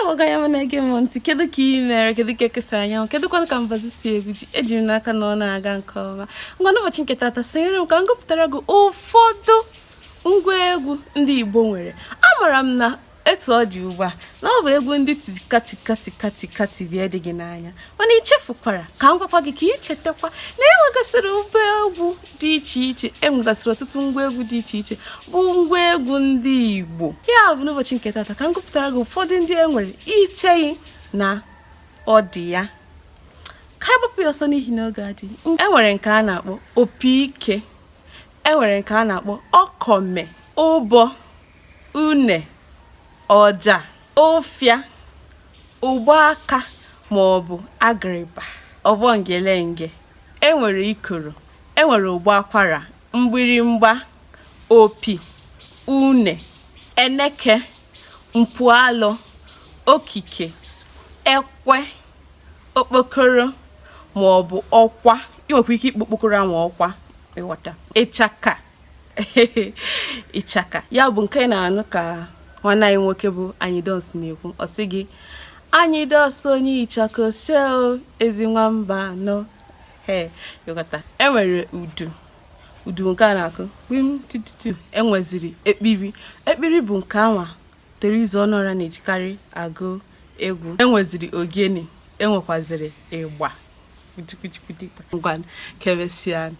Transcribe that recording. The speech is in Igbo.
Ndewo gị ọma na-ege m ntị. Kedu ka ị mere? Kedu ka ekesa anyanwụ? Kedu kwanụ ka mbazụ si egwu ji? Eji m n'aka na ọ na-aga nke ọma. Ngwa, n'ụbọchị nke tata, sonyere m ka m gụpụtara gị ụfọdụ ngwa egwu ndị Igbo nwere. Amara m na etu ọ dị ugbu a na ọ bụ egwu ndị tika tika tika tika tibie dị gị n'anya, mana ị chefukwara ka m gwakwa gị ka ị chetakwa na e nwegasịrị ụba egwu dị iche iche, e nwegasịrị ọtụtụ ngwa egwu dị iche iche bụ ngwa egwu ndị Igbo. Ya bụ, n'ụbọchị nke tata, ka m gụpụtara gị ụfọdụ ndị e nwere i cheghị na ọ dị ya. Ka anyị gbapụ ya ọsọ n'ihi na oge adịghị. E nwere nke a na-akpọ opi ike, e nwere nke a na-akpọ ọkọme, ụbọ, une, ọja, ụfịa, ụgbọ aka ma ọ bụ agịrịba, ọbọ ngelenge. E nwere ikoro, e nwere ụgbọ akwara, mgbịrịmgba, opi, une, eneke, mpualụ, okike, ekwe, okpokoro ma ọ bụ ọkwa. Ị nwekwa ike ịkpọ okpokoro ahụ ọkwa, ịghọta? Ịchaka, ịchaka ya bụ nke na-anụ ka nwanne anyị nwoke bụ Anyidons na-ekwu. Ọ sị gị, "Anyidons onye ịchaka ose o, ezi nwamba anọ." He, ịghọta? E nwere udu, udu nke a na-akụ wim tututu. E nweziri ekpiri. Ekpiri bụ nke anwa Theresa Ọnụọra na-ejikarị agụ egwu. E nweziri ogene, e nwekwaziri ịgba. Ngwa, ka emesịa.